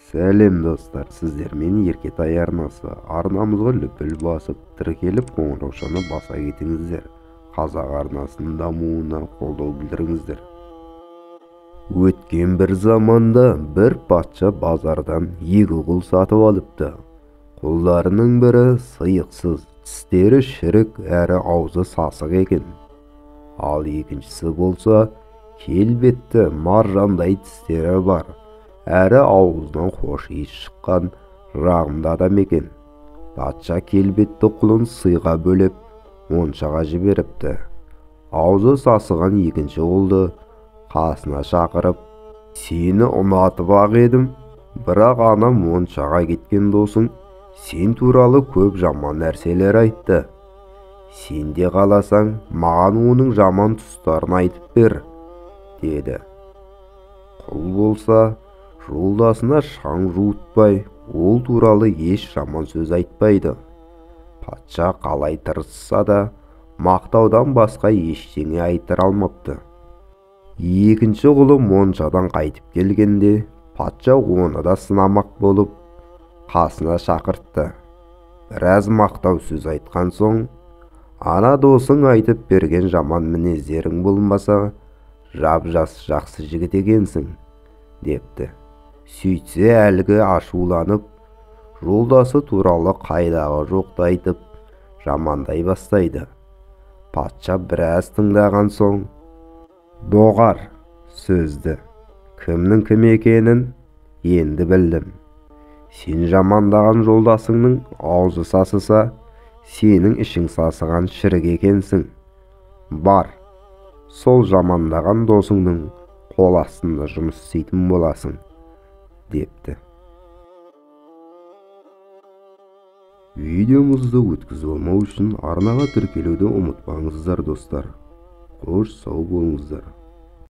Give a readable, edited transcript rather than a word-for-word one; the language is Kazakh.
Сәлем достар, сіздермен Еркетай арнасы. Арнамызға лүпіл басып, тіркеліп, қоңыраушаны баса кетіңіздер. Қазақ арнасының дамуына қолдау білдіріңіздер. Өткен бір заманда бір патша базардан екі құл сатып алыпты. Құлдарының бірі сиықсыз, тістері шірік әрі аузы сасық екен. Ал екіншісі болса, келбетті маржандай тістері бар, әрі аузынан хош иіс шыққан жағымды адам екен. Патша келбетті құлын сыйға бөлеп, моншаға жіберіпті. Аузы сасыған екінші құлды қасына шақырып, «Сені ұнатып-ақ едім, бірақ ана моншаға кеткен досың сен туралы көп жаман нәрселер айтты. Сен де қаласаң, маған оның жаман тұстарын айтып бер», деді. Құл болса, жолдасына шаң жуытпай, ол туралы еш жаман сөз айтпайды. Патша қалай тырысса да, мақтаудан басқа ештеңе айттыра алмапты. Екінші құлы моншадан қайтып келгенде, патша оны да сынамақ болып, қасына шақыртты. Біраз мақтау сөз айтқан соң, «Ана досың айтып берген жаман мінездерің болмаса, жап-жас жақсы жігіт екенсің», депті. Сөйтсе әлгі ашуланып, жолдасы туралы қайдағы жоқты айтып, жамандай бастайды. Патша біраз тыңдаған соң, «Доғар сөзді, кімнің кім екенін енді білдім. Сен жамандаған жолдасыңның аузы сасыса, сенің ішің сасыған шірік екенсің. Бар, сол жамандаған досыңның қол астында жұмыс істейтін боласың», депті. Видеомызды өткізіп алмау үшін арнаға тіркелуді ұмытпаңыздар, достар. Қош, сау болыңыздар.